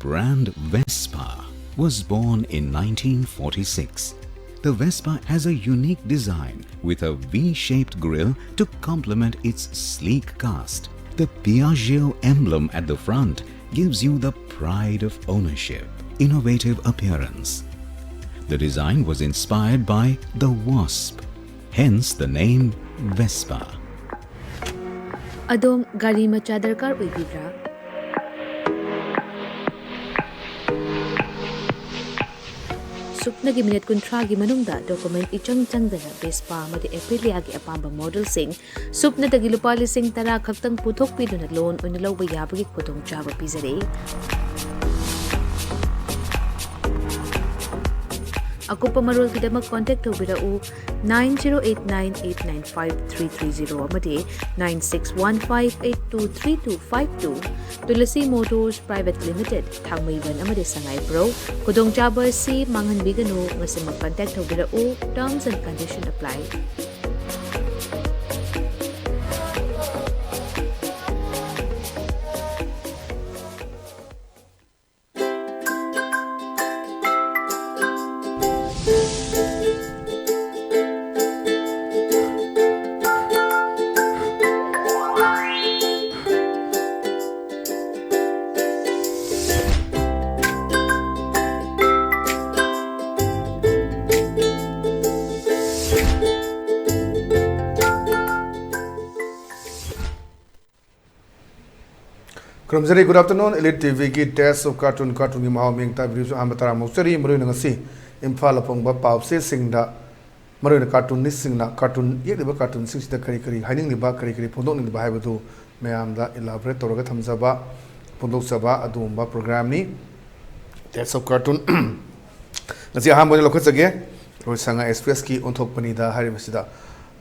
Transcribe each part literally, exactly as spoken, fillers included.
brand Vespa was born in nineteen forty-six. The Vespa has a unique design with a V-shaped grille to complement its sleek cast. The Piaggio emblem at the front gives you the pride of ownership, innovative appearance. The design was inspired by the wasp, hence the name Vespa. ꯑꯗꯣꯝ ꯒꯥꯔꯤ ꯃꯆꯥ ꯗꯔꯀꯥꯔ ꯑꯣꯏꯕꯤꯕ꯭ꯔꯥ? ꯁꯨꯞꯅꯒꯤ minute ꯀꯨꯟꯊ꯭ꯔꯥꯒꯤ ꯃꯅꯨꯡꯗ document ꯏꯆꯪ ꯆꯪꯗꯅ Vespa ꯑꯃꯗꯤ ꯑꯦꯄ꯭ꯔꯤꯂꯤꯌꯥꯒꯤ ꯑꯄꯥꯝꯕ ꯃꯣꯗꯦꯜꯁꯤꯡ ꯁꯨꯞꯅꯇꯒꯤ ꯂꯨꯄꯥ ꯂꯤꯁꯤꯡ ꯇꯔꯥ ꯈꯛꯇꯪ ꯄꯨꯊꯣꯛꯄꯤꯗꯨꯅ ꯂꯣꯟ ꯑꯣꯏꯅ ꯂꯧꯕ ꯌꯥꯕꯒꯤ ꯈꯨꯗꯣꯡꯆꯥꯕ ꯄꯤꯖꯔꯤ꯫ ꯑꯀꯨꯞꯄ ꯃꯔꯣꯜꯒꯤꯗꯃꯛ ꯀꯣꯟꯇꯦꯛ ꯇꯧꯕꯤꯔꯛꯎ, nine zero eight nine eight nine five three three zero ꯑꯃꯗꯤ nine six one five eight two three two five two꯫ Tulsi motors private limited, Thangmeiband ꯑꯃꯗꯤ ꯁꯉꯥꯏꯄ꯭ꯔꯧ꯫ ꯈꯨꯗꯣꯡꯆꯥꯕ ꯑꯁꯤ ꯃꯥꯡꯍꯟꯕꯤꯒꯅꯨ꯫ ꯉꯁꯤꯃꯛ ꯀꯟꯇꯦꯛ ꯇꯧꯕꯤꯔꯛꯎ꯫ Terms and condition apply꯫ ꯈꯨꯔꯨꯝꯖꯔꯤ꯫ Good afternoon, Elite T ꯚꯤꯒꯤ Taste of Cartoon, ꯀꯥꯔꯇꯨꯟꯒꯤ ꯃꯍꯥꯎ ꯃꯤꯌꯦꯡ ꯇꯥꯕꯤꯔꯤꯕꯁꯨ ꯑꯍꯥꯟꯕ ꯇꯔꯥꯃꯨꯛ ꯆꯔꯤ꯫ ꯃꯔꯨꯑꯣꯏꯅ ꯉꯁꯤ ꯏꯝꯐꯥꯜꯗ ꯐꯣꯡꯕ ꯄꯥꯎ ꯆꯦꯁꯤꯡꯗ, ꯃꯔꯨꯑꯣꯏꯅ ꯀꯥꯔꯇꯨꯟꯅꯤꯁꯁꯤꯡꯅ ꯀꯥꯔꯇꯨꯟ ꯌꯦꯛꯂꯤꯕ ꯀꯥꯔꯇꯨꯟꯁꯤꯡꯁꯤꯗ ꯀꯔꯤ ꯀꯔꯤ ꯍꯥꯏꯅꯤꯡꯂꯤꯕ, ꯀꯔꯤ ꯀꯔꯤ ꯐꯣꯡꯗꯣꯛꯅꯤꯡꯂꯤꯕ ꯍꯥꯏꯕꯗꯨ ꯃꯌꯥꯝꯗ elaborate ꯇꯧꯔꯒ ꯊꯝꯖꯕ, ꯐꯣꯡꯗꯣꯛꯆꯕ ꯑꯗꯨꯒꯨꯝꯕ programꯅꯤ꯫ Taste of Cartoon꯫ ꯉꯁꯤ ꯑꯍꯥꯟꯕ ꯑꯣꯏꯅ ꯂꯧꯈꯠꯆꯒꯦ, ꯑꯩꯈꯣꯏ ꯁꯉꯥꯏ ꯑꯦꯛꯁꯄ꯭ꯔꯦꯁꯀꯤ ꯑꯣꯟꯊꯣꯛꯄꯅꯤꯗ ꯍꯥꯏꯔꯤꯕꯁꯤꯗ꯫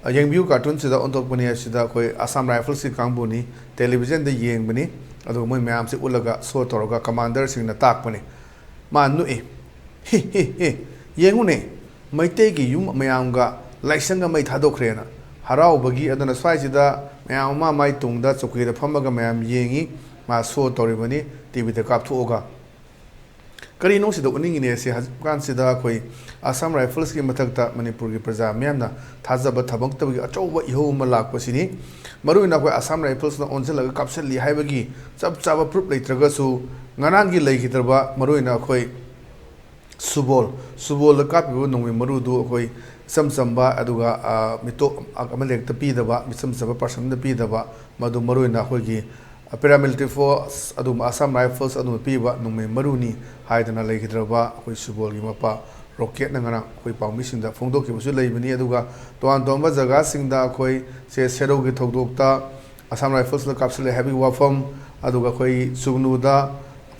ꯑ, ꯌꯦꯡꯕꯤꯌꯨ, ꯀꯥꯔꯇꯨꯟꯁꯤꯗ ꯑꯣꯟꯊꯣꯛꯄꯅꯤ ꯍꯥꯏꯁꯤꯗ ꯑꯩꯈꯣꯏ ꯑꯁꯥꯝ ꯔꯥꯏꯐꯜꯁꯀꯤ ꯀꯥꯡꯕꯨꯅꯤ, ꯇꯦꯂꯤꯚꯤꯖꯟꯗ ꯌꯦꯡꯕꯅꯤ, ꯑꯗꯨꯒ ꯃꯣꯏ ꯃꯌꯥꯝꯁꯤ ꯎꯠꯂꯒ ꯁꯣ ꯇꯧꯔꯒ ꯀꯃꯥꯟꯗꯔꯁꯤꯡꯅ ꯇꯥꯛꯄꯅꯤ꯫ ꯃꯥ ꯅꯣꯛꯏ꯫ "ꯍꯤ, ꯍꯤ, ꯍꯤ, ꯌꯦꯡꯉꯨꯅꯦ, ꯃꯩꯇꯩꯒꯤ ꯌꯨꯝ ꯃꯌꯥꯝꯒ ꯂꯥꯏꯁꯪꯒ ꯃꯩ ꯊꯥꯗꯣꯛꯈ꯭ꯔꯦꯅ" ꯍꯔꯥꯎꯕꯒꯤ꯫ ꯑꯗꯨꯅ ꯁ꯭ꯋꯥꯏꯁꯤꯗ ꯃꯌꯥꯝ ꯑꯃ ꯃꯥꯏ ꯇꯨꯡꯗ ꯆꯧꯀ꯭ꯔꯤꯗ ꯐꯝꯃꯒ ꯃꯌꯥꯝ ꯌꯦꯡꯉꯤ, ꯃꯥ ꯁꯣ ꯇꯧꯔꯤꯕꯅꯤ ꯇꯤ ꯚꯤꯗ ꯀꯥꯞꯊꯣꯛꯑꯒ꯫ ꯀꯔꯤꯅꯣ ꯁꯤꯗ ꯎꯠꯅꯤꯡꯉꯤꯅꯦ ꯁꯤ ꯍꯧꯖꯤꯛꯀꯥꯟꯁꯤꯗ ꯑꯩꯈꯣꯏ ꯑꯁꯥꯝ ꯔꯥꯏꯐꯜꯁꯀꯤ ꯃꯊꯛꯇ ꯃꯅꯤꯄꯨꯔꯒꯤ ꯄ꯭ꯔꯖꯥ ꯃꯤꯌꯥꯝꯅ ꯊꯥꯖꯕ ꯊꯝꯃꯛꯇꯕꯒꯤ ꯑꯆꯧꯕ ꯏꯍꯧ ꯑꯃ ꯂꯥꯛꯄꯁꯤꯅꯤ꯫ ꯃꯔꯨꯑꯣꯏꯅ ꯑꯩꯈꯣꯏ ꯑꯁꯥꯝ ꯔꯥꯏꯐꯜꯁꯅ ꯑꯣꯟꯁꯤꯜꯂꯒ ꯀꯥꯞꯁꯤꯜꯂꯤ ꯍꯥꯏꯕꯒꯤ ꯆꯞ ꯆꯥꯕ ꯄ꯭ꯔꯨꯞ ꯂꯩꯇ꯭ꯔꯒꯁꯨ, ꯉꯔꯥꯡꯒꯤ ꯂꯩꯈꯤꯗ꯭ꯔꯕ ꯃꯔꯨꯑꯣꯏꯅ ꯑꯩꯈꯣꯏ ꯁꯨꯕꯣꯜ, ꯁꯨꯕꯣꯜꯗ ꯀꯥꯞꯄꯤꯕ ꯅꯣꯡꯃꯩ ꯃꯔꯨꯗꯨ ꯑꯩꯈꯣꯏ ꯏꯆꯝ ꯆꯝꯕ, ꯑꯗꯨꯒ, ꯑ, ꯃꯤꯇꯣꯞ ꯑꯃ ꯍꯦꯛꯇ ꯄꯤꯗꯕ, ꯃꯤꯆꯝ ꯆꯝꯕ ꯄꯥꯔꯁꯟꯗ ꯄꯤꯗꯕ, ꯃꯗꯨ ꯃꯔꯨꯑꯣꯏꯅ ꯑꯩꯈꯣꯏꯒꯤ paramilitary force, ꯑꯗꯨꯒꯨꯝꯕ Assam Rifles ꯑꯗꯨꯝꯕ ꯄꯤꯕ ꯅꯣꯡꯃꯩ ꯃꯔꯨꯅꯤ ꯍꯥꯏꯗꯅ ꯂꯩꯈꯤꯗ꯭ꯔꯕ ꯑꯩꯈꯣꯏ ꯁꯨꯕꯣꯜꯒꯤ ꯃꯄꯥ ꯔꯣꯀꯦꯠꯅ ꯉꯔꯥꯡ ꯑꯩꯈꯣꯏ ꯄꯥꯎꯃꯤꯁꯤꯡꯗ ꯐꯣꯡꯗꯣꯛꯈꯤꯕꯁꯨ ꯂꯩꯕꯅꯤ꯫ ꯑꯗꯨꯒ ꯇꯣꯉꯥꯟ ꯇꯣꯉꯥꯟꯕ ꯖꯒꯥꯁꯤꯡꯗ ꯑꯩꯈꯣꯏ ꯁꯦ ꯁꯦꯔꯧꯒꯤ ꯊꯧꯗꯣꯛꯇ Assam Riflesꯅ ꯀꯥꯞꯁꯤꯜꯂꯦ ꯍꯥꯏꯕꯒꯤ ꯋꯥꯐꯝ, ꯑꯗꯨꯒ ꯑꯩꯈꯣꯏ ꯁꯨꯒꯅꯨꯗ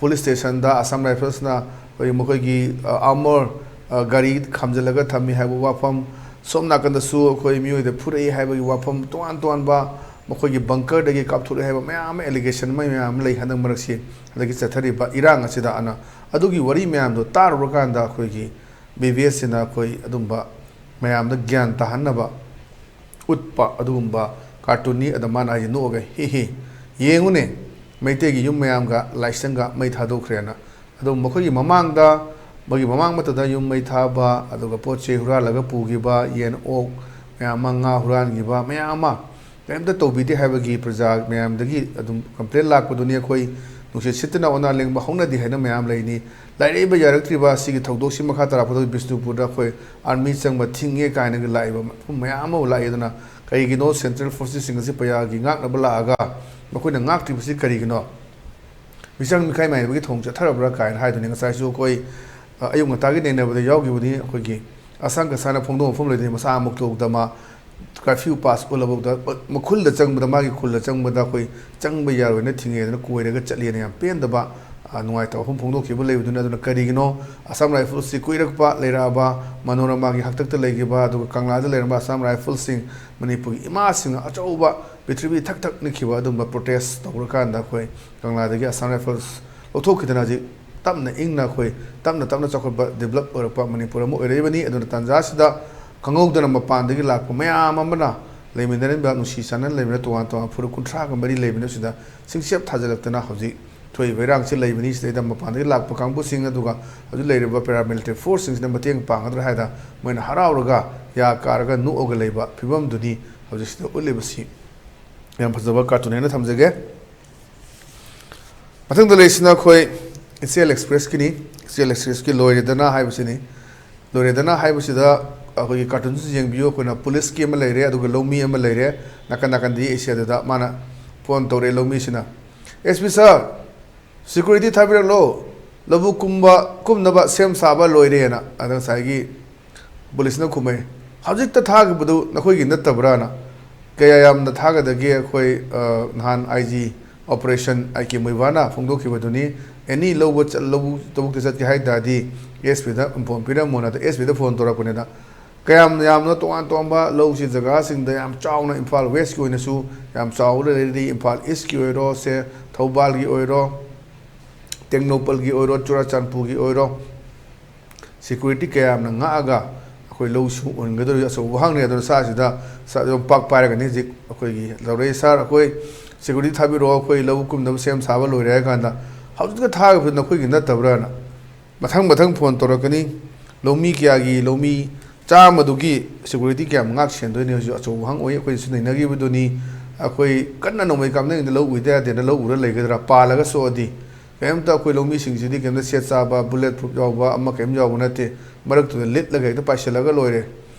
police stationꯗ Assam Riflesꯅ ꯑꯩꯈꯣꯏ ꯃꯈꯣꯏꯒꯤ, ꯑ, armor, ꯑ, ꯒꯥꯔꯤ ꯈꯥꯝꯖꯤꯜꯂꯒ ꯊꯝꯃꯤ ꯍꯥꯏꯕ ꯋꯥꯐꯝ, ꯁꯣꯝ ꯅꯥꯀꯟꯗꯁꯨ ꯑꯩꯈꯣꯏ ꯃꯤꯑꯣꯏꯗ ꯐꯨꯔꯛꯏ ꯍꯥꯏꯕꯒꯤ ꯋꯥꯐꯝ, ꯇꯣꯉꯥꯟ ꯇꯣꯉꯥꯟꯕ ꯃꯈꯣꯏꯒꯤ bunkerꯗꯒꯤ ꯀꯥꯞꯊꯣꯔꯛꯏ ꯍꯥꯏꯕ ꯃꯌꯥꯝ ꯑꯃ, allegation ꯃꯌꯥꯝ ꯑꯃ ꯂꯩ ꯍꯟꯗꯛ ꯃꯔꯛꯁꯤ꯫ ꯍꯟꯗꯛꯀꯤ ꯆꯠꯊꯔꯤꯕ ꯏꯔꯥꯡ ꯑꯁꯤꯗ ꯑꯅ ꯑꯗꯨꯒꯤ ꯋꯥꯔꯤ ꯃꯌꯥꯝꯗꯣ ꯇꯥꯔꯨꯔꯀꯥꯟꯗ ꯑꯩꯈꯣꯏꯒꯤ ꯕꯤ ꯕꯤ ꯑꯦꯁꯁꯤꯅ ꯑꯩꯈꯣꯏ ꯑꯗꯨꯝꯕ ꯃꯌꯥꯝꯗ ꯒ꯭ꯌꯥꯟ ꯇꯥꯍꯟꯅꯕ ꯎꯠꯄ ꯑꯗꯨꯒꯨꯝꯕ cartoonꯅꯤ꯫ ꯑꯗ ꯃꯥꯅ ꯍꯥꯏꯁꯦ ꯅꯣꯛꯑꯒ "ꯍꯤ ꯍꯤ, ꯌꯦꯡꯉꯨꯅꯦ, ꯃꯩꯇꯩꯒꯤ ꯌꯨꯝ ꯃꯌꯥꯝꯒ ꯂꯥꯏꯁꯪꯒ ꯃꯩ ꯊꯥꯗꯣꯛꯈ꯭ꯔꯦꯅ"꯫ ꯑꯗꯣ ꯃꯈꯣꯏꯒꯤ ꯃꯃꯥꯡꯗ, ꯃꯣꯏꯒꯤ ꯃꯃꯥꯡ ꯃꯇꯝꯗ ꯌꯨꯝ ꯃꯩ ꯊꯥꯕ, ꯑꯗꯨꯒ ꯄꯣꯠ ꯆꯩ ꯍꯨꯔꯥꯜꯂꯒ ꯄꯨꯈꯤꯕ, ꯌꯦꯟ, ꯑꯣꯛ ꯃꯌꯥꯝ ꯑꯃ, ꯉꯥ ꯍꯨꯔꯥꯟꯈꯤꯕ ꯃꯌꯥꯝ ꯑꯃ, ꯀꯔꯤꯝꯇ ꯇꯧꯕꯤꯗꯦ ꯍꯥꯏꯕꯒꯤ ꯄ꯭ꯔꯖꯥ ꯃꯌꯥꯝꯗꯒꯤ ꯑꯗꯨꯝ complain ꯂꯥꯛꯄꯗꯨꯅꯤ꯫ ꯑꯩꯈꯣꯏ ꯅꯨꯡꯁꯤꯠ ꯁꯤꯠꯇꯅ ꯑꯣꯅꯥ ꯂꯦꯡꯕ ꯍꯧꯅꯗꯦ ꯍꯥꯏꯅ ꯃꯌꯥꯝ ꯂꯩꯅꯤ꯫ ꯂꯥꯏꯔꯩꯕ ꯌꯥꯔꯛꯇ꯭ꯔꯤꯕ ꯑꯁꯤꯒꯤ ꯊꯧꯗꯣꯛꯁꯤ ꯃꯈꯥ ꯇꯥꯔꯛꯄꯗ ꯕꯤꯁꯅꯨꯄꯨꯔꯗ ꯑꯩꯈꯣꯏ army ꯆꯪꯕ ꯊꯤꯡꯉꯦ ꯀꯥꯏꯅꯒ ꯂꯥꯛꯏꯕ ꯃꯐꯝ ꯃꯌꯥꯝ ꯑꯃ ꯂꯥꯛꯏ꯫ ꯑꯗꯨꯅ ꯀꯔꯤꯒꯤꯅꯣ central forcesꯁꯤꯡ ꯑꯁꯤ ꯄ꯭ꯔꯖꯥꯒꯤ ꯉꯥꯛꯅꯕ ꯂꯥꯛꯑꯒ ꯃꯈꯣꯏꯅ ꯉꯥꯛꯇ꯭ꯔꯤꯕꯁꯤ ꯀꯔꯤꯒꯤꯅꯣ? ꯃꯤꯆꯪ ꯃꯤꯈꯥꯏ ꯃꯥꯏꯅꯕꯒꯤ ꯊꯧꯑꯣꯡ ꯆꯠꯊꯔꯕ꯭ꯔꯥ ꯀꯥꯏꯅ ꯍꯥꯏꯗꯨꯅꯤ꯫ ꯉꯁꯥꯏꯁꯨ ꯑꯩꯈꯣꯏ, ꯑ, ꯑꯌꯨꯛ ꯉꯟꯇꯥꯒꯤ ꯅꯩꯅꯕꯗ ꯌꯥꯎꯈꯤꯕꯅꯤ꯫ ꯑꯩꯈꯣꯏꯒꯤ ꯑꯁꯥꯡ ꯀꯁꯥꯅ ꯐꯣꯡꯗꯣꯛ ꯃꯐꯝ ꯂꯩꯗꯣꯏꯅꯤ꯫ ꯃꯁꯥ ꯑꯃꯨꯛ ꯇꯧꯗꯃ curfew pass ꯎꯠꯂꯐꯥꯎꯗ ꯃꯈꯨꯜꯗ ꯆꯪꯕꯗ, ꯃꯥꯒꯤ ꯈꯨꯜꯗ ꯆꯪꯕꯗ ꯑꯩꯈꯣꯏ ꯆꯪꯕ ꯌꯥꯔꯣꯏꯅ ꯊꯤꯡꯉꯦꯗꯅ ꯀꯣꯏꯔꯒ ꯆꯠꯂꯦꯅ ꯌꯥꯝ ꯄꯦꯟꯗꯕ, ꯑ, ꯅꯨꯡꯉꯥꯏꯇꯕ ꯋꯥꯐꯝ ꯐꯣꯡꯗꯣꯛꯈꯤꯕ ꯂꯩꯕꯗꯨꯅ꯫ ꯑꯗꯨꯅ ꯀꯔꯤꯒꯤꯅꯣ Assam Riflesꯁꯤ ꯀꯨꯏꯔꯛꯄ ꯂꯩꯔꯛꯑꯕ ꯃꯅꯣꯔꯃꯥꯒꯤ ꯍꯥꯛꯇꯛꯇ ꯂꯩꯈꯤꯕ, ꯑꯗꯨꯒ ꯀꯪꯂꯥꯗ ꯂꯩꯔꯝꯕ Assam Riflesꯁꯤꯡ, ꯃꯅꯤꯄꯨꯔꯒꯤ ꯏꯃꯥꯁꯤꯡ ꯑꯆꯧꯕ ꯄ꯭ꯔꯤꯊꯤꯕꯤ ꯊꯛ ꯊꯛ ꯅꯤꯛꯈꯤꯕ ꯑꯗꯨꯝꯕ protest ꯇꯧꯔꯀꯥꯟꯗ ꯑꯩꯈꯣꯏ ꯀꯪꯂꯥꯗꯒꯤ Assam Rifles ꯂꯧꯊꯣꯛꯈꯤꯗꯅ ꯍꯧꯖꯤꯛ ꯇꯞꯅ ꯏꯪꯅ ꯑꯩꯈꯣꯏ ꯇꯞꯅ ꯇꯞꯅ ꯆꯥꯎꯈꯠꯄ develop ꯑꯣꯏꯔꯛꯄ ꯃꯅꯤꯄꯨꯔ ꯑꯃ ꯑꯣꯏꯔꯛꯏꯕꯅꯤ꯫ ꯑꯗꯨꯅ ꯇꯥꯟꯖꯥꯁꯤꯗ ꯈꯪꯍꯧꯗꯅ ꯃꯄꯥꯟꯗꯒꯤ ꯂꯥꯛꯄ ꯃꯌꯥꯝ ꯑꯃꯅ ꯂꯩꯃꯤꯟꯅꯔꯤꯕ, ꯅꯨꯡꯁꯤ ꯆꯥꯟꯅꯅ ꯂꯩꯃꯤꯟꯅ ꯇꯣꯉꯥꯟ ꯇꯣꯉꯥꯟꯕ ꯐꯨꯔꯨꯞ ꯀꯨꯟꯊ꯭ꯔꯥꯒ ꯃꯔꯤ ꯂꯩꯃꯤꯟꯅꯕꯁꯤꯗ ꯆꯤꯡꯆꯦꯞ ꯊꯥꯖꯤꯜꯂꯛꯇꯅ ꯍꯧꯖꯤꯛ ꯊꯣꯛꯏꯕ ꯏꯔꯥꯡꯁꯤ ꯂꯩꯕꯅꯤ꯫ ꯁꯤꯗꯩꯗ ꯃꯄꯥꯟꯗꯒꯤ ꯂꯥꯛꯄ ꯀꯥꯡꯕꯨꯁꯤꯡ, ꯑꯗꯨꯒ ꯍꯧꯖꯤꯛ ꯂꯩꯔꯤꯕ paramilitary force ꯁꯤꯡꯁꯤꯅ ꯃꯇꯦꯡ ꯄꯥꯡꯒꯗ꯭ꯔꯥ ꯍꯥꯏꯗ ꯃꯣꯏꯅ ꯍꯔꯥꯎꯔꯒ ꯌꯥ ꯀꯥꯔꯒ ꯅꯣꯛꯑꯒ ꯂꯩꯕ ꯐꯤꯕꯝꯗꯨꯅꯤ ꯍꯧꯖꯤꯛꯁꯤꯗ ꯎꯠꯂꯤꯕꯁꯤ꯫ ꯌꯥꯝ ꯐꯖꯕ cartoon ꯍꯥꯏꯅ ꯊꯝꯖꯒꯦ꯫ ꯃꯊꯪꯗ ꯂꯩꯔꯤꯁꯤꯅ ꯑꯩꯈꯣꯏ ꯏꯆꯦꯜ ꯑꯦꯛꯁꯄ꯭ꯔꯦꯁꯀꯤꯅꯤ꯫ ꯏꯆꯦꯜ ꯑꯦꯛꯁꯄ꯭ꯔꯦꯁꯀꯤ ꯂꯣꯏꯔꯦꯗꯅ ꯍꯥꯏꯕꯁꯤꯅꯤ꯫ ꯂꯣꯏꯔꯦꯗꯅ ꯍꯥꯏꯕꯁꯤꯗ ꯑꯩꯈꯣꯏꯒꯤ cartoon ꯁꯤ ꯌꯦꯡꯕꯤꯌꯨ꯫ ꯑꯩꯈꯣꯏꯅ ꯄꯨꯂꯤꯁꯀꯤ ꯑꯃ ꯂꯩꯔꯦ, ꯑꯗꯨꯒ ꯂꯧꯃꯤ ꯑꯃ ꯂꯩꯔꯦ꯫ ꯅꯥꯀꯟ ꯅꯥꯀꯟꯗ ꯌꯦꯛꯏꯁꯦ꯫ ꯑꯗꯨꯗ ꯃꯥꯅ ꯐꯣꯟ ꯇꯧꯔꯛꯑꯦ ꯂꯧꯃꯤꯁꯤꯅ, "ꯑꯦꯁ ꯄꯤ ꯁꯥꯔ, ꯁꯦꯀ꯭ꯌꯨꯔꯤꯇꯤ ꯊꯥꯕꯤꯔꯛꯂꯣ, ꯂꯧꯕꯨꯛ ꯀꯨꯝꯕ, ꯀꯨꯝꯅꯕ ꯁꯦꯝ ꯁꯥꯕ ꯂꯣꯏꯔꯦꯅ"꯫ ꯑꯗ ꯉꯁꯥꯏꯒꯤ ꯄꯨꯂꯤꯁꯅ ꯈꯨꯝꯃꯦ, "ꯍꯧꯖꯤꯛꯇ ꯊꯥꯈꯤꯕꯗꯨ ꯅꯈꯣꯏꯒꯤ ꯅꯠꯇꯕ꯭ꯔꯥꯅ?" ꯀꯌꯥ ꯌꯥꯝꯅ ꯊꯥꯒꯗꯒꯦ? ꯑꯩꯈꯣꯏ, ꯑ, ꯅꯍꯥꯟ ꯑꯥꯏ ꯖꯤ ꯑꯣꯄꯔꯦꯁꯟ ꯑꯥꯏ ꯀꯦ ꯃꯣꯏꯕꯥꯅ ꯐꯣꯡꯗꯣꯛꯈꯤꯕꯗꯨꯅꯤ꯫ ꯑꯦꯅꯤ ꯂꯧꯕ ꯆꯠ-, ꯂꯧꯕꯨꯛ, ꯂꯧꯕꯨꯛꯇ ꯆꯠꯀꯦ ꯍꯥꯏ ꯇꯥꯔꯗꯤ ꯑꯦꯁ ꯄꯤꯗ ꯏꯟꯐꯣꯔꯝ ꯄꯤꯔꯝꯃꯣꯅ꯫ ꯑꯗ ꯑꯦꯁ ꯄꯤꯗ ꯐꯣꯟ ꯇꯧꯔꯛꯄꯅꯤꯅ ꯀꯌꯥꯝ ꯌꯥꯝꯅ ꯇꯣꯉꯥꯟ ꯇꯣꯉꯥꯟꯕ ꯂꯧꯁꯤ ꯖꯒꯥꯁꯤꯡꯗ ꯌꯥꯝ ꯆꯥꯎꯅ, ꯏꯝꯐꯥꯜ ꯋꯦꯁꯀꯤ ꯑꯣꯏꯅꯁꯨ ꯌꯥꯝ ꯆꯥꯎꯕ ꯂꯩꯔꯤ, ꯏꯝꯐꯥꯜ ꯏꯁꯀꯤ ꯑꯣꯏꯔꯣ, ꯁꯦ ꯊꯧꯕꯥꯜꯒꯤ ꯑꯣꯏꯔꯣ, ꯇꯦꯡꯅꯧꯄꯜꯒꯤ ꯑꯣꯏꯔꯣ, ꯆꯨꯔꯥꯆꯥꯟꯄꯨꯔꯒꯤ ꯑꯣꯏꯔꯣ, ꯁꯦꯀ꯭ꯌꯨꯔꯤꯇꯤ ꯀꯌꯥꯝꯅ ꯉꯥꯛꯑꯒ ꯑꯩꯈꯣꯏ ꯂꯧ ꯁꯤꯡꯎ ꯎꯍꯟꯒꯗꯧꯔꯤꯕ ꯑꯆꯧꯕ ꯋꯥꯍꯪꯅꯤ꯫ ꯑꯗꯨꯅ ꯁꯥꯔꯁꯤꯗ ꯁꯥꯔ ꯌꯣꯝꯄꯥꯛ ꯄꯥꯏꯔꯒꯅꯤ ꯍꯧꯖꯤꯛ ꯑꯩꯈꯣꯏꯒꯤ ꯇꯧꯔꯛꯏ, "ꯁꯥꯔ, ꯑꯩꯈꯣꯏ ꯁꯦꯀ꯭ꯌꯨꯔꯤꯇꯤ ꯊꯥꯕꯤꯔꯛꯑꯣ, ꯑꯩꯈꯣꯏ ꯂꯧ ꯀꯨꯝꯅꯕ ꯁꯦꯝ ꯁꯥꯕ ꯂꯣꯏꯔꯦ" ꯍꯥꯏ ꯀꯥꯟꯗ, "ꯍꯧꯖꯤꯛꯇ ꯊꯥꯈꯤꯕꯗꯨ ꯅꯈꯣꯏꯒꯤ ꯅꯠꯇꯕ꯭ꯔꯥꯅ?" ꯃꯊꯪ ꯃꯊꯪ ꯐꯣꯟ ꯇꯧꯔꯛꯀꯅꯤ꯫ ꯂꯧꯃꯤ ꯀꯌꯥꯒꯤ, ꯂꯧꯃꯤ ꯆꯥꯝꯃꯗꯨꯒꯤ ꯁꯦꯀ꯭ꯌꯨꯔꯤꯇꯤ ꯀꯌꯥꯝ ꯉꯥꯛ ꯁꯦꯟꯗꯣꯏꯅꯤ? ꯍꯧꯖꯤꯛ ꯑꯆꯧꯕ ꯋꯥꯍꯪ ꯑꯣꯏ꯫ ꯑꯩꯈꯣꯏꯅꯁꯨ ꯅꯩꯅꯈꯤꯕꯗꯨꯅꯤ꯫ ꯑꯩꯈꯣꯏ ꯀꯟꯅ ꯅꯣꯡꯃꯩ ꯀꯥꯞꯅꯔꯤꯉꯩꯗ ꯂꯧ ꯎꯗ ꯌꯥꯗꯦꯅ ꯂꯧ ꯎꯔ ꯂꯩꯒꯗ꯭ꯔꯥ? ꯄꯥꯜꯂꯒ ꯁꯣꯛꯑꯗꯤ? ꯀꯔꯤꯝꯇ ꯑꯩꯈꯣꯏ ꯂꯧꯃꯤꯁꯤꯡꯁꯤꯗꯤ ꯀꯔꯤꯝꯇ ꯁꯦꯠ ꯆꯥꯕ, ꯕꯨꯂꯦꯠ ꯄ꯭ꯔꯨꯐ ꯌꯥꯎꯕ ꯑꯃ ꯀꯔꯤꯝ ꯌꯥꯎꯕ ꯅꯠꯇꯦ꯫ ꯃꯔꯛꯇꯨꯗ ꯂꯤꯠꯂꯒ ꯍꯦꯛꯇ ꯄꯥꯏꯁꯤꯜꯂꯒ ꯂꯣꯏꯔꯦ꯫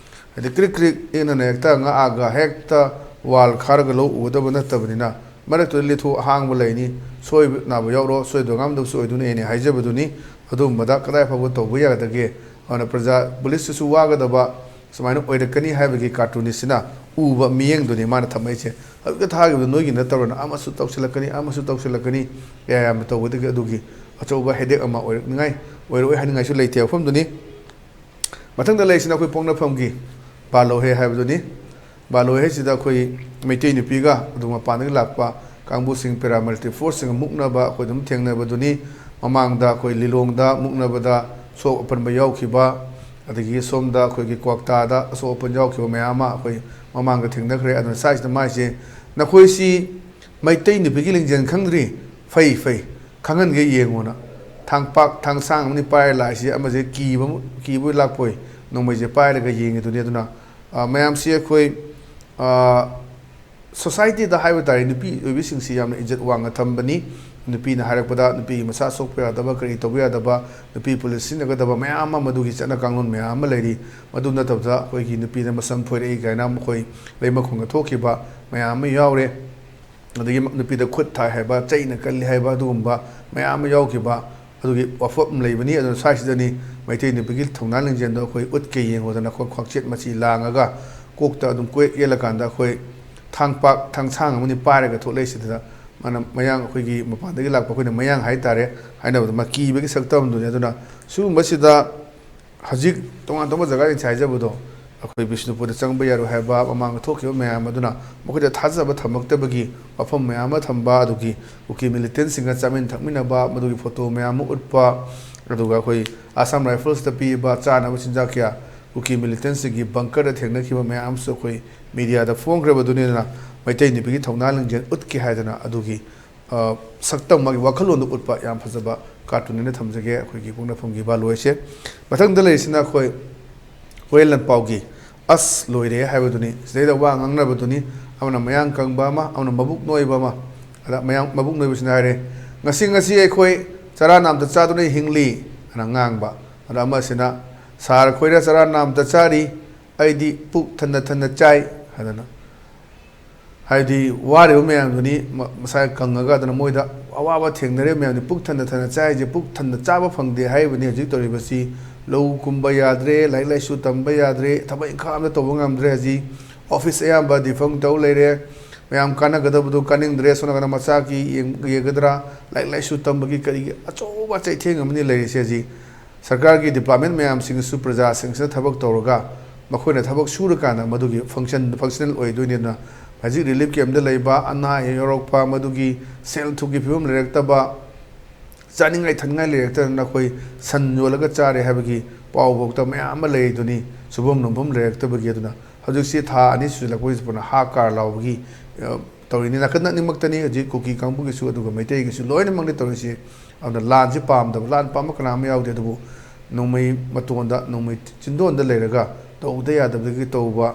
ꯍꯥꯏꯗꯤ ꯀ꯭ꯔꯤꯛ ꯀ꯭ꯔꯤꯛ ꯏꯪꯅꯅ ꯍꯦꯛꯇ ꯉꯥꯛꯑꯒ ꯍꯦꯛꯇ ꯋꯥꯜ ꯈꯥꯔꯒ ꯂꯧ ꯎꯒꯗꯕ ꯅꯠꯇꯕꯅꯤꯅ, ꯃꯔꯛꯇꯨꯗ ꯂꯤꯊꯣꯛ ꯑꯍꯥꯡꯕ ꯂꯩꯅꯤ꯫ ꯁꯣꯏꯕ ꯅꯥꯕ ꯌꯥꯎꯔꯣ, ꯁꯣꯏꯗꯕ ꯉꯥꯝꯗꯕꯁꯨ ꯑꯣꯏꯗꯣꯏꯅꯤ ꯑꯩꯅ ꯍꯥꯏꯖꯕꯗꯨꯅꯤ꯫ ꯑꯗꯨꯒꯨꯝꯕꯗ ꯀꯗꯥꯏ ꯐꯥꯎꯕ ꯇꯧꯕ ꯌꯥꯒꯗꯒꯦ? ꯑꯗꯨꯅ ꯄ꯭ꯔꯖꯥ, ꯄꯨꯂꯤꯁꯇꯨꯁꯨ ꯋꯥꯒꯗꯕ ꯁꯨꯃꯥꯏꯅ ꯑꯣꯏꯔꯛꯀꯅꯤ ꯍꯥꯏꯕꯒꯤ cartoon ꯁꯤꯅ ꯎꯕ ꯃꯤꯠꯌꯦꯡꯗꯨꯅꯤ ꯃꯥꯅ ꯊꯝꯃꯛꯏꯁꯦ꯫ ꯍꯧꯖꯤꯛꯇ ꯊꯥꯈꯤꯕꯗꯣ ꯅꯣꯏꯒꯤ ꯅꯠꯇꯕ꯭ꯔꯅ ꯑꯃꯁꯨ ꯇꯧꯁꯤꯜꯂꯛꯀꯅꯤ, ꯑꯃꯁꯨ ꯇꯧꯁꯤꯜꯂꯛꯀꯅꯤ, ꯀꯌꯥ ꯌꯥꯝꯅ ꯇꯧꯕꯗꯒꯤ ꯑꯗꯨꯒꯤ ꯑꯆꯧꯕ headache ꯑꯃ ꯑꯣꯏꯔꯛꯅꯤꯡꯉꯥꯏ, ꯑꯣꯏꯔꯛꯑꯣꯏ ꯍꯥꯏꯅꯤꯡꯉꯥꯏꯁꯨ ꯂꯩꯇꯦ ꯋꯥꯐꯝꯗꯨꯅꯤ꯫ ꯃꯊꯪꯗ ꯂꯩꯔꯤꯁꯤꯅ ꯑꯩꯈꯣꯏ ꯄꯣꯛꯅꯐꯝꯒꯤ ꯕꯥꯂꯣꯍꯦ ꯍꯥꯏꯕꯗꯨꯅꯤ꯫ ꯕꯥꯂꯣꯍꯦ ꯍꯥꯏꯁꯤꯗ ꯑꯩꯈꯣꯏ ꯃꯩꯇꯩ ꯅꯨꯄꯤꯒ ꯑꯗꯨꯒ ꯃꯄꯥꯟꯗꯒꯤ ꯂꯥꯛꯄ ꯀꯥꯡꯕꯨꯁꯤꯡ, paramilitary force ꯁꯤꯡꯒ ꯃꯨꯛꯅꯕ ꯑꯩꯈꯣꯏ ꯑꯗꯨꯝ ꯊꯦꯡꯅꯕꯗꯨꯅꯤ꯫ ꯃꯃꯥꯡꯗ ꯑꯩꯈꯣꯏ ꯂꯤꯂꯣꯡꯗ ꯃꯨꯛꯅꯕꯗ ꯁꯣꯛ ꯑꯄꯟꯕ ꯌꯥꯎꯈꯤꯕ, ꯑꯗꯒꯤ ꯁꯣꯝꯗ ꯑꯩꯈꯣꯏꯒꯤ ꯀ꯭ꯋꯥꯛꯇꯥꯗ ꯑꯁꯣꯛ ꯑꯄꯟ ꯌꯥꯎꯈꯤꯕ ꯃꯌꯥꯝ ꯑꯃ ꯑꯩꯈꯣꯏ ꯃꯃꯥꯡꯗ ꯊꯦꯡꯅꯈ꯭ꯔꯦ꯫ ꯑꯗꯨꯅ ꯁ꯭ꯋꯥꯏꯁꯤꯗ ꯃꯥꯏꯁꯦ, "ꯅꯈꯣꯏꯁꯤ ꯃꯩꯇꯩ ꯅꯨꯄꯤꯒꯤ ꯂꯤꯡꯖꯦꯜ ꯈꯪꯗ꯭ꯔꯤ? ꯐꯩ, ꯐꯩ꯫ ꯈꯪꯍꯟꯒꯦ ꯌꯦꯡꯉꯣꯅ꯫ ꯊꯥꯡꯄꯥꯛ ꯊꯥꯡꯁꯥꯡ ꯑꯃꯅꯤ ꯄꯥꯏꯔ ꯂꯥꯛꯏꯁꯦ꯫ ꯑꯃꯁꯦ ꯀꯤꯕ ꯀꯤꯕꯣꯏ ꯂꯥꯛꯄꯣꯏ ꯅꯣꯡꯃꯩꯁꯦ ꯄꯥꯏꯔꯒ ꯌꯦꯡꯉꯤꯗꯨꯅꯤ꯫ ꯑꯗꯨꯅ ꯑ, ꯃꯌꯥꯝꯁꯤ ꯑꯩꯈꯣꯏ ꯑ, ꯁꯣꯁꯥꯏꯇꯤꯗ ꯍꯥꯏꯕ ꯇꯥꯔꯦ, ꯅꯨꯄꯤ ꯑꯣꯏꯕꯤꯁꯤꯡꯁꯤ ꯌꯥꯝꯅ ꯏꯖꯠ ꯋꯥꯡꯅ ꯊꯝꯕꯅꯤ꯫ ꯅꯨꯄꯤꯅ ꯍꯥꯏꯔꯛꯄꯗ ꯅꯨꯄꯤꯒꯤ ꯃꯁꯥ ꯁꯣꯛꯄ ꯌꯥꯗꯕ, ꯀꯔꯤ ꯇꯧꯕ ꯌꯥꯗꯕ, ꯅꯨꯄꯤ ꯄꯨꯂꯤꯁ ꯁꯤꯖꯤꯟꯅꯒꯗꯕ ꯃꯌꯥꯝ ꯑꯃ, ꯃꯗꯨꯒꯤ ꯆꯠꯅ ꯀꯥꯡꯂꯣꯟ ꯃꯌꯥꯝ ꯑꯃ ꯂꯩꯔꯤ꯫ ꯃꯗꯨ ꯅꯠꯇꯕꯗ ꯑꯩꯈꯣꯏꯒꯤ ꯅꯨꯄꯤꯗ ꯃꯁꯝ ꯐꯣꯏꯔꯛꯏ ꯀꯥꯏꯅ ꯃꯈꯣꯏ ꯂꯩꯃꯈꯣꯡꯗ ꯊꯣꯛꯈꯤꯕ ꯃꯌꯥꯝ ꯑꯃ ꯌꯥꯎꯔꯦ꯫ ꯑꯗꯒꯤ ꯅꯨꯄꯤꯗ ꯈꯨꯠ ꯊꯥꯏ ꯍꯥꯏꯕ, ꯆꯩꯅ ꯀꯜꯂꯤ ꯍꯥꯏꯕ, ꯑꯗꯨꯒꯨꯝꯕ ꯃꯌꯥꯝ ꯑꯃ ꯌꯥꯎꯈꯤꯕ ꯑꯗꯨꯒꯤ ꯋꯥꯐꯝ ꯂꯩꯕꯅꯤ꯫ ꯑꯗꯨꯅ ꯁ꯭ꯋꯥꯏꯁꯤꯗꯅꯤ ꯃꯩꯇꯩ ꯅꯨꯄꯤꯒꯤ ꯊꯧꯅꯥ ꯂꯤꯡꯖꯦꯜꯗꯣ ꯑꯩꯈꯣꯏ ꯎꯠꯀꯦ ꯌꯦꯡꯉꯨꯗꯅ, ꯑꯩꯈꯣꯏ ꯈ꯭ꯋꯥꯡꯆꯦꯠ ꯃꯆꯤ ꯂꯥꯡꯉꯒ ꯀꯣꯛꯇ ꯑꯗꯨꯝ ꯀꯣꯏꯌꯦꯠ ꯌꯦꯠꯂꯀꯥꯟꯗ ꯑꯩꯈꯣꯏ ꯊꯥꯡꯄꯥꯛ ꯊꯥꯡꯁꯥꯡ ꯑꯃꯅꯤ ꯄꯥꯏꯔꯒ ꯊꯣꯛꯂꯛꯏꯁꯤꯗ, ꯃꯥꯅ ꯃꯌꯥꯡ, ꯑꯩꯈꯣꯏꯒꯤ ꯃꯄꯥꯟꯗꯒꯤ ꯂꯥꯛꯄ ꯑꯩꯈꯣꯏꯅ ꯃꯌꯥꯡ ꯍꯥꯏꯇꯥꯔꯦ, ꯍꯥꯏꯅꯕꯗ ꯃꯀꯤꯕꯒꯤ ꯁꯛꯇꯝꯗꯨꯅꯤ꯫ ꯑꯗꯨꯅ ꯁꯤꯒꯨꯝꯕꯁꯤꯗ ꯍꯧꯖꯤꯛ ꯇꯣꯉꯥꯟ ꯇꯣꯉꯥꯟꯕ ꯖꯒꯥꯗ ꯉꯁꯥꯏ ꯍꯥꯏꯖꯕꯗꯣ, ꯑꯩꯈꯣꯏ ꯕꯤꯁꯅꯨꯄꯨꯔꯗ ꯆꯪꯕ ꯌꯥꯔꯣꯏ ꯍꯥꯏꯕ, ꯃꯃꯥꯡꯗ ꯊꯣꯛꯈꯤꯕ ꯃꯌꯥꯝ ꯑꯗꯨꯅ ꯃꯈꯣꯏꯗ ꯊꯥꯖꯕ ꯊꯝꯃꯛꯇꯕꯒꯤ ꯋꯥꯐꯝ ꯃꯌꯥꯝ ꯑꯃ ꯊꯝꯕ, ꯑꯗꯨꯒꯤ ꯀꯨꯀꯤ ꯃꯤꯂꯤꯇꯦꯟꯁꯤꯡꯒ ꯆꯥꯃꯤꯟ ꯊꯛꯃꯤꯟꯅꯕ, ꯃꯗꯨꯒꯤ ꯐꯣꯇꯣ ꯃꯌꯥꯝ ꯑꯃ ꯎꯠꯄ, ꯑꯗꯨꯒ ꯑꯩꯈꯣꯏ ꯑꯁꯥꯝ ꯔꯥꯏꯐꯜꯁꯇ ꯄꯤꯕ ꯆꯥꯅꯕ ꯆꯤꯟꯖꯥꯛ ꯀꯌꯥ ꯀꯨꯀꯤ ꯃꯤꯂꯤꯇꯦꯟꯁꯤꯡꯒꯤ ꯕꯪꯀꯔꯗ ꯊꯦꯡꯅꯈꯤꯕ ꯃꯌꯥꯝ ꯑꯃꯁꯨ ꯑꯩꯈꯣꯏ ꯃꯤꯗꯤꯌꯥꯗ ꯐꯣꯡꯈ꯭ꯔꯕꯗꯨꯅꯤ꯫ ꯑꯗꯨꯅ ꯃꯩꯇꯩ ꯅꯨꯄꯤꯒꯤ ꯊꯧꯅꯥ ꯂꯤꯡꯖꯦꯜ ꯎꯠꯀꯦ ꯍꯥꯏꯗꯅ ꯑꯗꯨꯒꯤ ꯑ, ꯁꯛꯇꯝ, ꯃꯥꯒꯤ ꯋꯥꯈꯜꯂꯣꯟꯗꯨ ꯎꯠꯄ ꯌꯥꯝ ꯐꯖꯕ ꯀꯥꯔꯇꯨꯟ ꯑꯣꯏꯅ ꯊꯝꯖꯒꯦ ꯑꯩꯈꯣꯏꯒꯤ ꯄꯣꯛꯅꯐꯝꯒꯤ ꯕꯥꯂꯣꯏꯁꯦ꯫ ꯃꯊꯪꯗ ꯂꯩꯔꯤꯁꯤꯅ ꯑꯩꯈꯣꯏ ꯍꯣꯔꯦꯟ ꯂꯟꯄꯥꯎꯒꯤ "ꯑꯁ ꯂꯣꯏꯔꯦ" ꯍꯥꯏꯕꯗꯨꯅꯤ꯫ ꯁꯤꯗꯩꯗ ꯋꯥ ꯉꯥꯡꯅꯕꯗꯨꯅꯤ, ꯑꯃꯅ ꯃꯌꯥꯡ ꯀꯪꯕ ꯑꯃ, ꯑꯃꯅ ꯃꯕꯨꯛ ꯅꯣꯏꯕ ꯑꯃ꯫ ꯑꯗ ꯃꯌꯥꯡ ꯃꯕꯨꯛ ꯅꯣꯏꯕꯁꯤꯅ ꯍꯥꯏꯔꯦ, "ꯉꯁꯤ, ꯉꯁꯤ ꯑꯩꯈꯣꯏ ꯆꯔꯥ ꯅꯥꯝꯇ ꯆꯥꯗꯨꯅ ꯍꯤꯡꯂꯤ" ꯑꯅ ꯉꯥꯡꯕ꯫ ꯑꯗ ꯑꯃꯁꯤꯅ, "ꯁꯥꯔ, ꯑꯩꯈꯣꯏꯅ ꯆꯔꯥ ꯅꯥꯝꯇ ꯆꯥꯔꯤ, ꯑꯩꯗꯤ ꯄꯨꯛ ꯊꯟꯅ ꯊꯟꯅ ꯆꯥꯏ" ꯍꯥꯏꯗꯅ꯫ ꯍꯥꯏꯗꯤ ꯋꯥꯔꯤꯕ ꯃꯌꯥꯝꯗꯨꯅꯤ ꯃ-, ꯃꯁꯥ ꯀꯪꯉꯒ, ꯑꯗꯨꯅ ꯃꯣꯏꯗ ꯑꯋꯥꯕ ꯊꯦꯡꯅꯔꯤꯕ ꯃꯌꯥꯝꯗꯤ ꯄꯨꯛ ꯊꯟꯅ ꯊꯟꯅ ꯆꯥꯏꯁꯦ, ꯄꯨꯛ ꯊꯟꯅ ꯆꯥꯕ ꯐꯪꯗꯦ ꯍꯥꯏꯔꯤꯕꯅꯤ꯫ ꯍꯧꯖꯤꯛ ꯇꯧꯔꯤꯕꯁꯤ ꯂꯧ ꯀꯨꯝꯕ ꯌꯥꯗ꯭ꯔꯦ, ꯂꯥꯏꯔꯤꯛ ꯂꯥꯏꯁꯨ ꯇꯝꯕ ꯌꯥꯗ꯭ꯔꯦ, ꯊꯕꯛ ꯏꯪꯈꯥꯡ ꯑꯝꯇ ꯇꯧꯕ ꯉꯝꯗ꯭ꯔꯦ꯫ ꯍꯧꯖꯤꯛ ꯑꯣꯐꯤꯁ ꯑꯌꯥꯝꯕ ꯗꯤꯐꯪ ꯇꯧ ꯂꯩꯔꯦ, ꯃꯌꯥꯝ ꯀꯥꯟꯅꯒꯗꯕꯗꯨ ꯀꯥꯅꯤꯡꯗ꯭ꯔꯦ꯫ ꯁꯣꯝ ꯅꯥꯀꯟꯗ ꯃꯆꯥꯒꯤ ꯌꯦꯡ-, ꯌꯦꯡꯒꯗ꯭ꯔꯥ, ꯂꯥꯏꯔꯤꯛ ꯂꯥꯏꯁꯨ ꯇꯝꯕꯒꯤ ꯀꯔꯤꯒꯤ ꯑꯆꯧꯕ ꯆꯩꯊꯦꯡ ꯑꯃꯅꯤ ꯂꯩꯔꯤꯁꯦ꯫ ꯍꯧꯖꯤꯛ ꯁꯔꯀꯥꯔꯒꯤ ꯗꯤꯄꯥꯔꯠꯃꯦꯟ ꯃꯌꯥꯝꯁꯤꯡꯁꯨ ꯄ꯭ꯔꯖꯥꯁꯤꯡꯁꯤꯅ ꯊꯕꯛ ꯇꯧꯔꯒ ꯃꯈꯣꯏꯅ ꯊꯕꯛ ꯁꯨꯔꯀꯥꯟꯗ ꯃꯗꯨꯒꯤ ꯐꯪꯁꯟ, ꯐꯪꯁꯅꯦꯜ ꯑꯣꯏꯗꯣꯏꯅꯤ꯫ ꯑꯗꯨꯅ ꯍꯧꯖꯤꯛ ꯔꯤꯂꯤꯐ ꯀꯦꯝꯞꯇ ꯂꯩꯕ, ꯑꯅꯥ ꯑꯌꯦꯛ ꯌꯥꯎꯔꯛꯄ, ꯃꯗꯨꯒꯤ ꯁꯦꯜ ꯊꯨꯝꯒꯤ ꯐꯤꯕꯝ ꯂꯩꯔꯛꯇꯕ, ꯆꯥꯅꯤꯡꯉꯥꯏ ꯊꯛꯅꯤꯡꯉꯥꯏ ꯂꯩꯔꯛꯇꯗꯅ ꯑꯩꯈꯣꯏ ꯁꯟ ꯌꯣꯜꯂꯒ ꯆꯥꯔꯦ ꯍꯥꯏꯕꯒꯤ ꯄꯥꯎ ꯐꯥꯎꯗ ꯃꯌꯥꯝ ꯑꯃ ꯂꯩꯔꯤꯗꯨꯅꯤ, ꯁꯨꯐꯝ ꯅꯣꯝꯐꯝ ꯂꯩꯔꯛꯇꯕꯒꯤ꯫ ꯑꯗꯨꯅ ꯍꯧꯖꯤꯛꯁꯤ ꯊꯥ ꯑꯅꯤ ꯁꯨꯖꯤꯜꯂꯛꯄꯒꯤ ꯄꯨꯟꯅ ꯍꯥ ꯀꯥꯔ ꯂꯥꯎꯕꯒꯤ, ꯑ, ꯇꯧꯔꯤꯅꯤ꯫ ꯅꯥꯀꯟ ꯑꯅꯤꯃꯛꯇꯅꯤ ꯍꯧꯖꯤꯛ ꯀꯨꯀꯤ ꯀꯥꯡꯕꯨꯒꯤꯁꯨ ꯑꯗꯨꯒ ꯃꯩꯇꯩꯒꯤꯁꯨ ꯂꯣꯏꯅꯃꯛꯅꯤ ꯇꯧꯔꯤꯁꯤ꯫ ꯑꯗꯨꯅ ꯂꯥꯟꯁꯤ ꯄꯥꯝꯗꯕ, ꯂꯥꯟ ꯄꯥꯝꯕ ꯀꯅꯥ ꯑꯃ ꯌꯥꯎꯗꯦ꯫ ꯑꯗꯨꯕꯨ ꯅꯣꯡꯃꯩ ꯃꯇꯣꯟꯗ, ꯅꯣꯡꯃꯩ ꯆꯤꯟꯗꯣꯟꯗ ꯂꯩꯔꯒ ꯇꯧꯗ ꯌꯥꯗꯕꯗꯒꯤ ꯇꯧꯕ,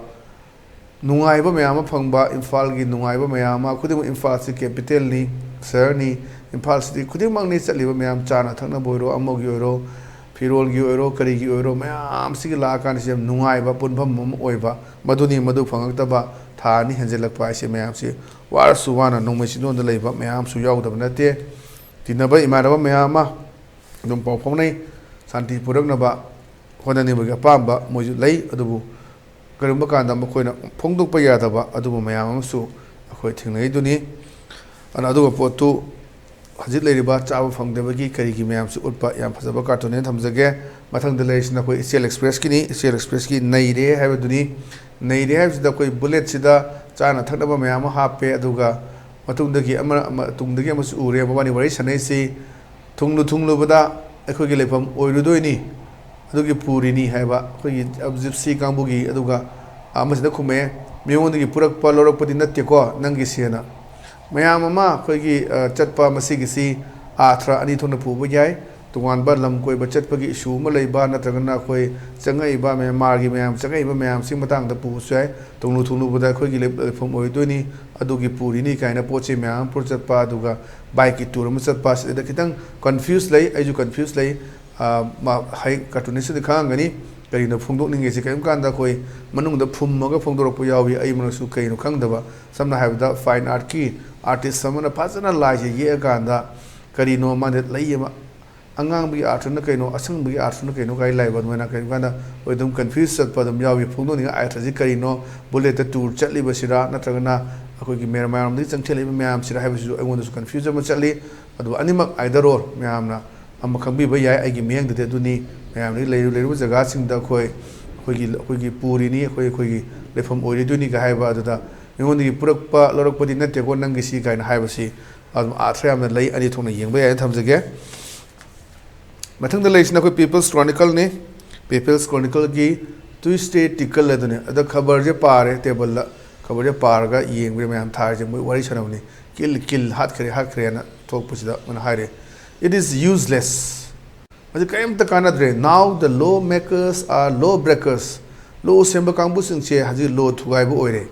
ꯅꯨꯡꯉꯥꯏꯕ ꯃꯌꯥꯝ ꯑꯃ ꯐꯪꯕ, ꯏꯝꯐꯥꯜꯒꯤ ꯅꯨꯡꯉꯥꯏꯕ ꯃꯌꯥꯝ ꯑꯃ, ꯈꯨꯗꯤꯡꯃꯛ ꯏꯝꯐꯥꯜꯁꯤ capital ꯅꯤ, ꯁꯍꯔꯅꯤ, ꯏꯝꯐꯥꯜ city ꯈꯨꯗꯤꯡꯃꯛꯅꯤ ꯆꯠꯂꯤꯕ ꯃꯌꯥꯝ, ꯆꯥꯅ ꯊꯛꯅꯕ ꯑꯣꯏꯔꯣ, ꯑꯃꯒꯤ ꯑꯣꯏꯔꯣ, ꯐꯤꯔꯣꯜꯒꯤ ꯑꯣꯏꯔꯣ, ꯀꯔꯤꯒꯤ ꯑꯣꯏꯔꯣ, ꯃꯌꯥꯝꯁꯤꯒꯤ ꯂꯥꯛꯑꯀꯥꯟꯗꯁꯤ ꯌꯥꯝ ꯅꯨꯡꯉꯥꯏꯕ ꯄꯨꯟꯐꯝ ꯑꯃ ꯑꯣꯏꯕ꯫ ꯃꯗꯨꯅꯤ, ꯃꯗꯨ ꯐꯪꯉꯛꯇꯕ ꯊꯥ ꯑꯅꯤ ꯍꯦꯟꯖꯜꯂꯛꯄ ꯍꯥꯏꯁꯦ ꯃꯌꯥꯝꯁꯤ ꯋꯥꯔꯁꯨ ꯋꯥꯅ ꯅꯣꯡꯃꯩ ꯆꯤꯟꯗꯣꯟꯗ ꯂꯩꯕ ꯃꯌꯥꯝꯁꯨ ꯌꯥꯎꯗꯕ ꯅꯠꯇꯦ꯫ ꯇꯤꯟꯅꯕ ꯏꯃꯥꯟꯅꯕ ꯃꯌꯥꯝ ꯑꯃ ꯑꯗꯨꯝ ꯄꯥꯎ ꯐꯥꯎꯅꯩ, ꯁꯥꯟꯇꯤ ꯄꯨꯔꯛꯅꯕ ꯍꯣꯠꯅꯅꯤꯡꯕꯒꯤ ꯑꯄꯥꯝꯕ ꯃꯣꯏꯁꯨ ꯂꯩ꯫ ꯑꯗꯨꯕꯨ ꯀꯔꯤꯒꯨꯝꯕ ꯀꯥꯟꯗ ꯃꯈꯣꯏꯅ ꯐꯣꯡꯗꯣꯛꯄ ꯌꯥꯗꯕ ꯑꯗꯨꯒꯨꯝꯕ ꯃꯌꯥꯝ ꯑꯃꯁꯨ ꯑꯩꯈꯣꯏ ꯊꯦꯡꯅꯔꯤꯗꯨꯅꯤ꯫ ꯑꯗꯨꯅ ꯑꯗꯨꯒꯨꯝꯕ ꯄꯣꯠꯇꯨ ꯍꯧꯖꯤꯛ ꯂꯩꯔꯤꯕ ꯆꯥꯕ ꯐꯪꯗꯕꯒꯤ ꯀꯔꯤꯒꯤ ꯃꯌꯥꯝꯁꯨ ꯎꯠꯄ ꯌꯥꯝ ꯐꯖꯕ cartoon ꯍꯥꯏꯅ ꯊꯝꯖꯒꯦ꯫ ꯃꯊꯪꯗ ꯂꯩꯔꯤꯁꯤꯅ ꯑꯩꯈꯣꯏ ꯏꯆꯦꯜ ꯑꯦꯛꯁꯄ꯭ꯔꯦꯁꯀꯤꯅꯤ꯫ ꯏꯆꯦꯜ ꯑꯦꯛꯁꯄ꯭ꯔꯦꯁꯀꯤ ꯅꯩꯔꯦ ꯍꯥꯏꯕꯗꯨꯅꯤ꯫ ꯅꯩꯔꯦ ꯍꯥꯏꯕꯁꯤꯗ ꯑꯩꯈꯣꯏ ꯕꯨꯂꯦꯠꯁꯤꯗ ꯆꯥꯅ ꯊꯛꯅꯕ ꯃꯌꯥꯝ ꯑꯃ ꯍꯥꯞꯄꯦ, ꯑꯗꯨꯒ ꯃꯇꯨꯡꯗꯒꯤ ꯑꯃ, ꯑꯃ, ꯇꯨꯡꯗꯒꯤ ꯑꯃꯁꯨ ꯎꯔꯦ, ꯃꯕꯥꯅꯤ ꯋꯥꯔꯤ ꯁꯥꯟꯅꯩꯁꯤ꯫ ꯊꯨꯡꯂꯨ ꯊꯨꯡꯂꯨꯕꯗ ꯑꯩꯈꯣꯏꯒꯤ ꯂꯩꯐꯝ ꯑꯣꯏꯔꯨꯗꯣꯏꯅꯤ꯫ ꯑꯗꯨꯒꯤ ꯄꯨꯔꯤꯅꯤ ꯍꯥꯏꯕ ꯑꯩꯈꯣꯏꯒꯤ ꯖꯤꯞꯁꯤ ꯀꯥꯡꯕꯨꯒꯤ꯫ ꯑꯗꯨꯒ ꯑꯃꯁꯤꯅ ꯈꯨꯝꯃꯛꯑꯦ, "ꯃꯤꯉꯣꯟꯗꯒꯤ ꯄꯨꯔꯛꯄ ꯂꯧꯔꯛꯄꯗꯤ ꯅꯠꯇꯦꯀꯣ ꯅꯪꯒꯤꯁꯦꯅ"꯫ ꯃꯌꯥꯝ ꯑꯃ ꯑꯩꯈꯣꯏꯒꯤ, ꯑ, ꯆꯠꯄ ꯃꯁꯤꯒꯤꯁꯤ ꯑꯥꯔꯊ ꯑꯅꯤ ꯊꯣꯛꯅ ꯄꯨꯕ ꯌꯥꯏ꯫ ꯇꯣꯉꯥꯟꯕ ꯂꯝ ꯀꯣꯏꯕ ꯆꯠꯄꯒꯤ ꯏꯁꯨ ꯑꯃ ꯂꯩꯕ, ꯅꯠꯇ꯭ꯔꯒꯅ ꯑꯩꯈꯣꯏ ꯆꯪꯉꯛꯏꯕ ꯃ꯭ꯌꯥꯟꯃꯥꯔꯒꯤ ꯃꯌꯥꯝ ꯆꯪꯉꯛꯏꯕ ꯃꯌꯥꯝꯁꯤꯒꯤ ꯃꯇꯥꯡꯗ ꯄꯨꯕꯁꯨ ꯌꯥꯏ꯫ ꯊꯨꯡꯂꯨ ꯊꯨꯡꯂꯨꯕꯗ ꯑꯩꯈꯣꯏꯒꯤ ꯂꯩ-, ꯂꯩꯐꯝ ꯑꯣꯏꯗꯣꯏꯅꯤ꯫ ꯑꯗꯨꯒꯤ ꯄꯨꯔꯤꯅꯤ ꯀꯥꯏꯅ ꯄꯣꯠ ꯆꯩ ꯃꯌꯥꯝ ꯑꯃ ꯄꯨꯔ ꯆꯠꯄ, ꯑꯗꯨꯒ ꯕꯥꯏꯛꯀꯤ ꯇꯨꯔ ꯑꯃ ꯆꯠꯄ, ꯁꯤꯗꯩꯗ ꯈꯤꯇꯪ ꯀꯟꯐ꯭ꯌꯨꯁ ꯂꯩ꯫ ꯑꯩꯁꯨ ꯀꯟꯐ꯭ꯌꯨꯁ ꯂꯩ꯫ ꯑ, ꯃꯥ, ꯍꯩ, ꯀꯥꯔꯇꯨꯅꯤꯁꯇꯨꯗꯤ ꯈꯪꯉꯝꯒꯅꯤ ꯀꯔꯤꯅꯣ ꯐꯣꯡꯗꯣꯛꯅꯤꯡꯉꯤꯁꯦ꯫ ꯀꯔꯤꯒꯨꯝꯕ ꯀꯥꯟꯗ ꯑꯩꯈꯣꯏ ꯃꯅꯨꯡꯗ ꯐꯨꯝꯃꯒ ꯐꯣꯡꯗꯣꯔꯛꯄ ꯌꯥꯎꯏ, ꯑꯩ ꯃꯔꯛꯁꯨ ꯀꯩꯅꯣ ꯈꯪꯗꯕ꯫ ꯁꯝꯅ ꯍꯥꯏꯔꯕꯗ, ꯐꯥꯏꯟ ꯑꯥꯔꯠꯀꯤ ꯑꯥꯔꯇꯤꯁ ꯑꯃꯅ ꯐꯖꯅ ꯂꯥꯏꯁꯦ ꯌꯦꯛꯑꯀꯥꯟꯗ ꯀꯔꯤꯅꯣ ꯃꯥꯅ ꯂꯩ ꯑꯃ, ꯑꯉꯥꯡꯕꯒꯤ ꯑꯥꯔꯊꯅ ꯀꯩꯅꯣ, ꯑꯁꯪꯕꯒꯤ ꯑꯥꯔꯊꯅ ꯀꯩꯅꯣ ꯀꯥꯏ ꯂꯥꯏꯕ ꯑꯗꯨꯃꯥꯏꯅ꯫ ꯀꯔꯤꯒꯨꯝꯕ ꯀꯥꯟꯗ ꯑꯩꯈꯣꯏ ꯑꯗꯨꯝ ꯀꯟꯐ꯭ꯌꯨꯁ ꯆꯠꯄ ꯑꯗꯨꯝ ꯌꯥꯎꯏ꯫ ꯐꯣꯡꯗꯣꯛꯅꯤꯡꯉꯥꯏ ꯑꯥꯔꯊꯁꯤ ꯀꯔꯤꯅꯣ? ꯕꯨꯂꯦꯠꯇ ꯇꯨꯔ ꯆꯠꯂꯤꯕꯁꯤꯔꯥ, ꯅꯠꯇ꯭ꯔꯒꯅ ꯑꯩꯈꯣꯏꯒꯤ ꯃꯌꯥꯝ, ꯃꯌꯥꯝꯗꯒꯤ ꯆꯪꯁꯤꯜꯂꯛꯏꯕ ꯃꯌꯥꯝꯁꯤꯔꯥ ꯍꯥꯏꯕꯁꯤꯁꯨ ꯑꯩꯉꯣꯟꯗꯁꯨ ꯀꯟꯐ꯭ꯌꯨꯖꯟ ꯑꯃ ꯆꯠꯂꯤ꯫ ꯑꯗꯨꯕꯨ ꯑꯅꯤꯃꯛ either or ꯃꯌꯥꯝꯅ ꯑꯃ ꯈꯪꯕꯤꯕ ꯌꯥꯏ꯫ ꯑꯩꯒꯤ ꯃꯤꯠꯌꯦꯡꯗꯗꯤ ꯑꯗꯨꯅꯤ꯫ ꯃꯌꯥꯝꯗꯒꯤ ꯂꯩꯔꯨ-, ꯂꯩꯔꯨꯕ ꯖꯒꯥꯁꯤꯡꯗ ꯑꯩꯈꯣꯏ, ꯑꯩꯈꯣꯏꯒꯤ, ꯑꯩꯈꯣꯏꯒꯤ ꯄꯨꯔꯤꯅꯤ, ꯑꯩꯈꯣꯏ, ꯑꯩꯈꯣꯏꯒꯤ ꯂꯩꯐꯝ ꯑꯣꯏꯔꯤꯗꯣꯏꯅꯤꯒ ꯍꯥꯏꯕ ꯑꯗꯨꯗ, "ꯃꯤꯉꯣꯟꯗꯒꯤ ꯄꯨꯔꯛꯄ, ꯂꯧꯔꯛꯄꯗꯤ ꯅꯠꯇꯦꯀꯣ ꯅꯪꯒꯤꯁꯤ" ꯀꯥꯏꯅ ꯍꯥꯏꯕꯁꯤ ꯑꯗꯨꯝ ꯑꯥꯔꯊ ꯌꯥꯝꯅ ꯂꯩ꯫ ꯑꯅꯤ ꯊꯣꯛꯅ ꯌꯦꯡꯕ ꯌꯥꯏꯅ ꯊꯝꯖꯒꯦ꯫ ꯃꯊꯪꯗ ꯂꯩꯔꯤꯁꯤꯅ ꯑꯩꯈꯣꯏ People's Chronicleꯅꯤ꯫ People's Chronicleꯒꯤ Tuesday Tickle ꯑꯗꯨꯅꯤ꯫ ꯑꯗ ꯈꯕꯔꯁꯦ ꯄꯥꯔꯦ ꯇꯦꯕꯜꯗ꯫ ꯈꯕꯔꯁꯦ ꯄꯥꯔꯒ ꯌꯦꯡꯕꯗ ꯃꯌꯥꯝ ꯊꯥꯔꯤꯁꯦ ꯃꯣꯏ ꯋꯥꯔꯤ ꯁꯥꯟꯅꯕꯅꯤ꯫ "Kill, kill, ꯍꯥꯠꯈ꯭ꯔꯦ, ꯍꯥꯠꯈ꯭ꯔꯦꯅ ꯊꯣꯛꯄꯁꯤꯗ ꯃꯣꯏꯅ ꯍꯥꯏꯔꯦ, "It is useless, ꯃꯁꯤ ꯀꯔꯤꯝꯇ ꯀꯥꯟꯅꯗ꯭ꯔꯦ꯫ Now the law makers are law breakers, law ꯁꯦꯝꯕ ꯀꯥꯡꯕꯨꯁꯤꯡꯁꯦ ꯍꯧꯖꯤꯛ law ꯊꯨꯒꯥꯏꯕ ꯑꯣꯏꯔꯦ꯫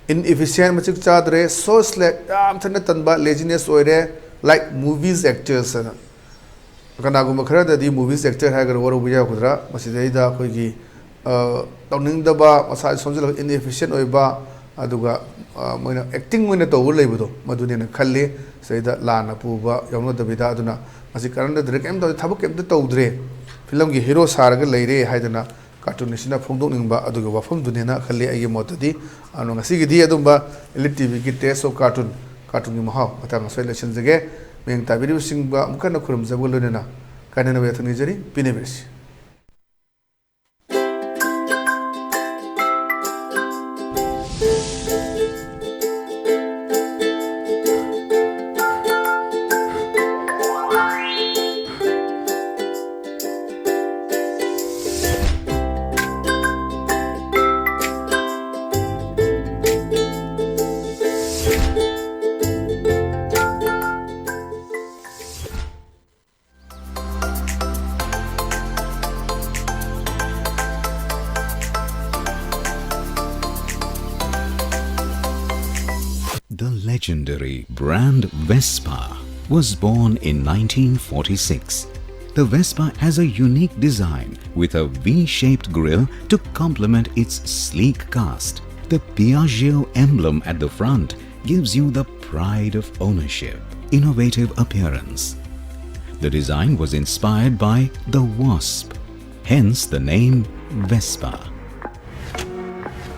Inefficient, ꯃꯇꯤꯛ ꯆꯥꯗ꯭ꯔꯦ꯫ So slack, ꯌꯥꯝ ꯊꯤꯅ ꯇꯟꯕ, laziness ꯑꯣꯏꯔꯦ꯫ Like movies actors" ꯍꯥꯏꯅ꯫ ꯀꯅꯥꯒꯨꯝꯕ ꯈꯔꯗꯗꯤ movies actor ꯍꯥꯏꯔꯒ ꯋꯥꯔꯧꯕ ꯌꯥꯎꯒꯗ꯭ꯔꯥ? ꯃꯁꯤꯗꯩꯗ ꯑꯩꯈꯣꯏꯒꯤ, ꯑ, ꯇꯧꯅꯤꯡꯗꯕ, ꯃꯁꯥꯁꯦ ꯁꯣꯟꯖꯜꯂꯒ inefficient ꯑꯣꯏꯕ, ꯑꯗꯨꯒ, ꯑ, ꯃꯣꯏꯅ acting ꯑꯣꯏꯅ ꯇꯧꯕ ꯂꯩꯕꯗꯣ, ꯃꯗꯨꯅꯦꯅ ꯈꯜꯂꯤ꯫ ꯁꯤꯗꯩꯗ ꯂꯥꯟꯅ ꯄꯨꯕ ꯌꯥꯎꯅꯗꯕꯤꯗ, ꯑꯗꯨꯅ ꯃꯁꯤ ꯀꯥꯟꯅꯗ꯭ꯔꯦ, ꯀꯔꯤꯝ ꯇꯧꯗꯦ, ꯊꯕꯛ ꯀꯔꯤꯝꯇ ꯇꯧꯗ꯭ꯔꯦ, ꯐꯤꯂꯝꯒꯤ hero ꯁꯥꯔꯒ ꯂꯩꯔꯦ ꯍꯥꯏꯗꯅ cartoon ꯑꯁꯤꯅ ꯐꯣꯡꯗꯣꯛꯅꯤꯡꯕ ꯑꯗꯨꯒꯤ ꯋꯥꯐꯝꯗꯨꯅꯦꯅ ꯈꯜꯂꯤ ꯑꯩꯒꯤ ꯃꯣꯠꯇꯗꯤ꯫ ꯑꯗꯨꯅ ꯉꯁꯤꯒꯤꯗꯤ ꯑꯗꯨꯝꯕ Elite ꯇꯤꯚꯤꯒꯤ Taste of Cartoon, cartoonꯒꯤ ꯃꯍꯥꯎ ꯃꯇꯥꯡ ꯑꯁꯤꯗ ꯂꯣꯏꯁꯤꯟꯖꯒꯦ꯫ ꯃꯤꯠꯌꯦꯡ ꯇꯥꯕꯤꯔꯤꯕꯁꯤꯡꯕꯨ ꯑꯃꯨꯛ ꯍꯟꯅ ꯈꯨꯔꯨꯝꯖꯕꯒ ꯂꯣꯏꯅꯅ ꯀꯥꯏꯅꯅꯕ ꯌꯥꯊꯪ ꯅꯤꯖꯔꯤ꯫ ꯄꯤꯅꯕꯤꯔꯁꯤ꯫ The legendary brand Vespa was born in nineteen forty-six. The Vespa has a unique design with a V-shaped grille to complement its sleek cast. The Piaggio emblem at the front gives you the pride of ownership, innovative appearance. The design was inspired by the wasp, hence the name Vespa.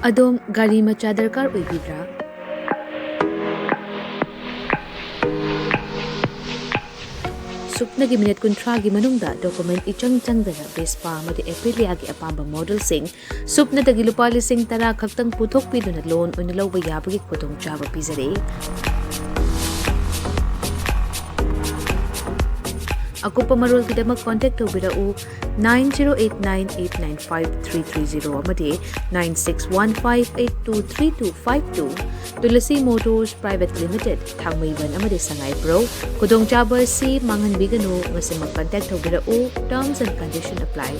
ꯑꯗꯣꯝ ꯒꯥꯔꯤ ꯃꯆꯥ ꯗꯔꯀꯥꯔ ꯑꯣꯏꯕꯤꯕ꯭ꯔꯥ? ꯁꯨꯞꯅꯒꯤ minute ꯀꯨꯟꯊ꯭ꯔꯥꯒꯤ ꯃꯅꯨꯡꯗ document ꯏꯆꯪ ꯆꯪꯗꯅ Vespa ꯑꯃꯗꯤ Aprilia ꯒꯤ ꯑꯄꯥꯝꯕ modelꯁꯤꯡ ꯁꯨꯞꯅꯗꯒꯤ ꯂꯨꯄꯥ ꯂꯤꯁꯤꯡ ꯇꯔꯥ ꯈꯛꯇꯪ ꯄꯨꯊꯣꯛꯄꯤꯗꯨꯅ loan ꯑꯣꯏꯅ ꯂꯧꯕ ꯌꯥꯕꯒꯤ ꯈꯨꯗꯣꯡꯆꯥꯕ ꯄꯤꯖꯔꯤ꯫ ꯑꯀꯨꯞꯄ ꯃꯔꯣꯜꯒꯤꯗꯃꯛ contact ꯇꯧꯕꯤꯔꯛꯎ nine zero eight nine eight nine five three three zero ꯑꯃꯗꯤ nine six one five eight two three two five two꯫ Tulasi Motors Private Limited, ꯊꯥꯡꯃꯩꯕꯟ ꯑꯃꯗꯤ ꯁꯉꯥꯏꯄ꯭ꯔꯧ꯫ ꯈꯨꯗꯣꯡꯆꯥꯕ ꯑꯁꯤ ꯃꯥꯡꯍꯟꯕꯤꯒꯅꯨ, ꯉꯁꯤꯃꯛ contact ꯇꯧꯕꯤꯔꯛꯎ꯫ Terms and condition apply꯫